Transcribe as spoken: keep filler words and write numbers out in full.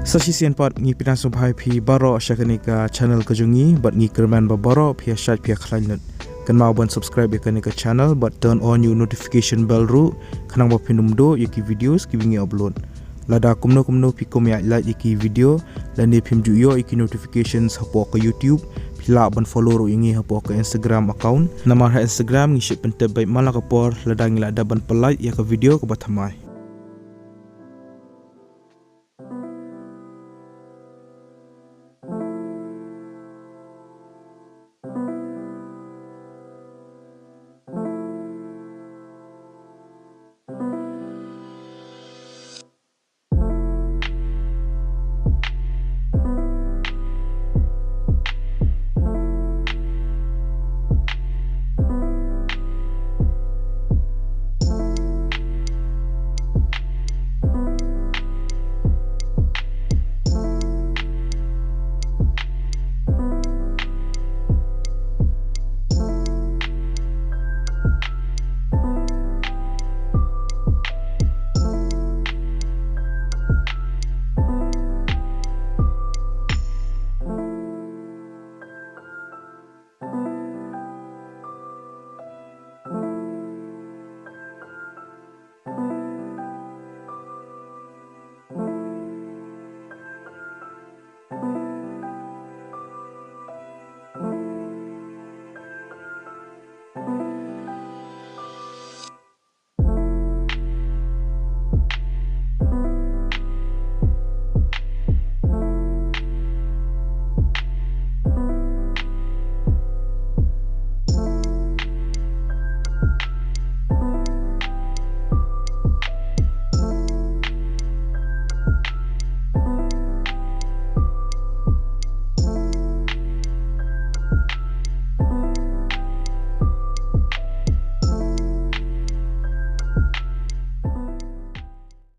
Sa shisien pat ngi pyndonkam sngewbha ïa phi baroh sha kane ka channel ka jong ngi, bad ngi kyrmen ba baroh phi ïa shait phi ïa khlaiñ lut. Kynmaw ban subscribe ïa kane ka channel bad turn on ïa u notification bell ruh, khnang ba phin ym duh ïa ki videos kiba ngi upload. Lada kumno kumno phi kum ïa like ïa ki video, lane phim ju ïoh ïa ki notifications hapoh ka YouTube, phi lah ban follow ruh ïa ngi hapoh ka Instagram account. Namar ha Instagram ngi shait pyntip beit man la ka por lada ngi la dep ban pynlait ïa ka video kaba thymmai.